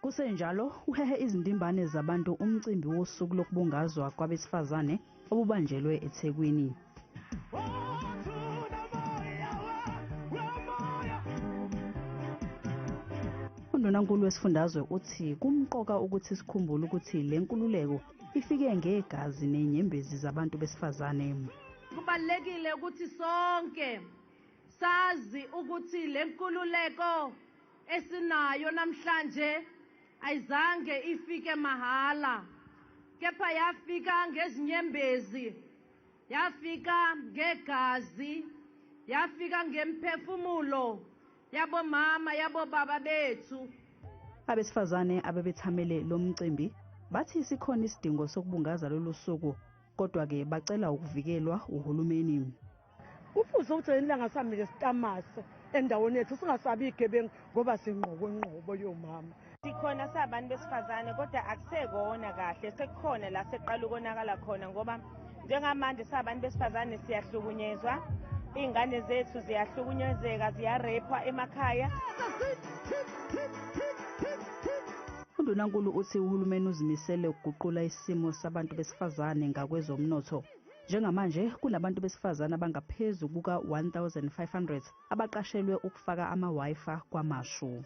Kusenjalo, uhehe izindimbane zabantu umcimbi wosuku lokubungazwa kwabesifazane obubanjelwe eThekwini. Undunankulu wesifundazwe uthi kumqoka ukuthi sikhumbule ukuthi le nkululeko ifike ngegazi nenyembezi zabantu besifazane. Kubalulekile ukuthi sonke sazi ukuthi le nkululeko esinayo namhlanje ayizange ifike mahala, kepha yafika ngezinyembezi, yafika ngegazi, yafika ngemphefumulo yabomama, yabobaba bethu. Abesifazane abebethamele lo mcimbi bathi sikhona isidingo sokubungaza lolu suku, kodwa-ke bacela ukuvikelwa uhulumeni. Kufuze ukuthi ilanga samile sitamase endaweni yethu, singasabi igebengu ngoba sinqobo yomama. Sikhona sabantu besifazane, kodwa akusekona kahle, sekukhona la seqala ukonakala khona, ngoba njengamanje sabantu besifazane siyahlukunyezwa, iy'ngane zethu ziyahlukunyezeka, ziyarephwa emakhaya. Undunankulu uthi uhulumeni uzimisele ukuguqula isimo sabantu besifazane ngakwezomnotho. Njengamanje kunabantu besifazane abangaphezu kuka-1500 abaqashelwe ukufaka ama-Wi-Fi KwaMashu.